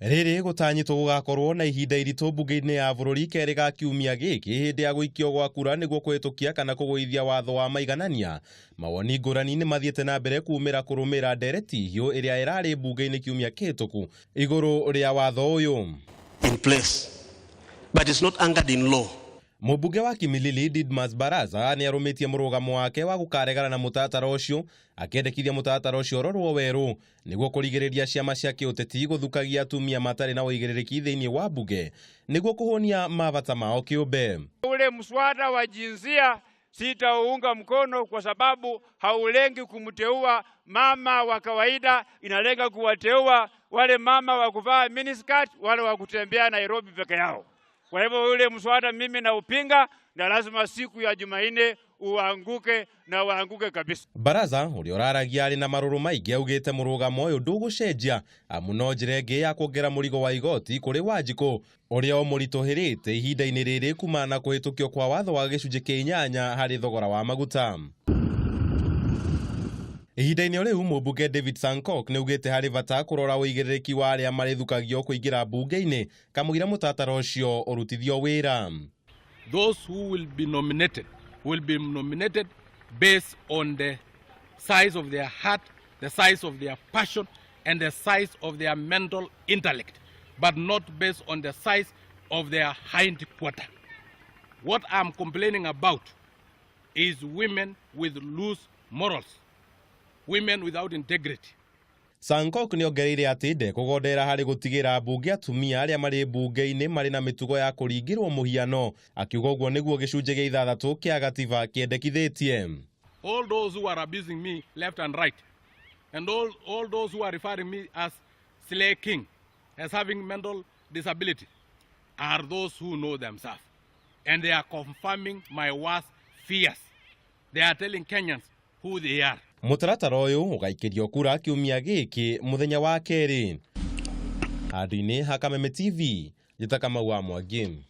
Rĩrĩ gũtanyĩtwo gũgakorwo na ihinda iritũ mbunge-inĩ ya bũrũri kerĩ ga kiumia gĩkĩ hĩndĩ ya gũikio gwa kura nĩguo kũhĩtũkia kana kũgũithia watho wa maiganania. Mawoni ngũrani nĩ mathiĩte na mbere kumĩra kũrũmĩrĩra ndereti hiũ ĩrĩa ĩrarĩ mbunge-inĩ kiumia kĩhĩtũku igũrũ rĩa watho ũyũ. In place, but it's not anchored in law. Mũmbunge wa Kimilili Didmas Baraza nĩ arũmĩtie mũrũgamo wake wa gũkaregana na mũtaratara ũcio, akĩendekithia mũtaratara ũcio ũrorwo werũ nĩguo kũrigĩrĩria ciama cia kĩũteti gũthukagia atumia matarĩ na ũigĩrĩrĩki thĩinĩ wa mbunge nĩguo kũhũnia mabata mao kĩũmbe. Ule mswada wa jinsia sitauunga mkono kwa sababu haulengi kumteua mama wa kawaida, inalenga kuwateua wale mama wa kuvaa miniskirt, wale wa kutembea Nairobi peke yao. Kwa hivyo ule mswada mimi naupinga, na lazima siku ya Jumanne uanguke na uanguke kabisa. Baraza ũrĩa ũraragia arĩ na marũrũ maingĩ augĩte mũrũgamo ũyũ ndũgũcenjia amu no njĩra ĩngĩ ya kuongerera mũrigo wa igoti kũrĩ Wanjikũ ũrĩa ũmũritũhĩrĩte ihinda-inĩ rĩrĩ kumana na kũhĩtũkio kwa watho wa gĩcunjĩ kĩa inyanya harĩ thogora wa maguta. Ihinda-inĩ o rĩu, mũmbunge David Sankok nĩ augĩte harĩ bata kũrora ũigĩrĩrĩki wa arĩa marĩthukagio kũingĩra mbunge-inĩ kamũira mũtaratara ũcio ũrutithio wĩra. Those who will be nominated based on the size of their heart, the size of their passion, and the size of their mental intellect, but not based on the size of their hind quarter. What I'm complaining about is women with loose morals, women without integrity. Sankok nĩ ongereire atĩ ndekũgondera harĩ gũtigĩra mbunge atumia arĩa marĩ mbunge-inĩ marĩ na mĩtugo ya kũringĩrwo mũhiano, akiuga ũguo nĩguo gĩcunjĩ gĩa ithathatũ kĩa gatiba kĩendekithĩtie. All those who are abusing me left and right, and all those who are referring me as Slay King, as having mental disability, are those who know themselves. And they are confirming my worst fears. They are telling Kenyans who they are. Mũtaratara ũyũ ũgaikĩrio kura kiumia gĩkĩ mũthenya wa kerĩ. Handũ-inĩ ha Kameme TV, njĩta Kamau wa Mwangi.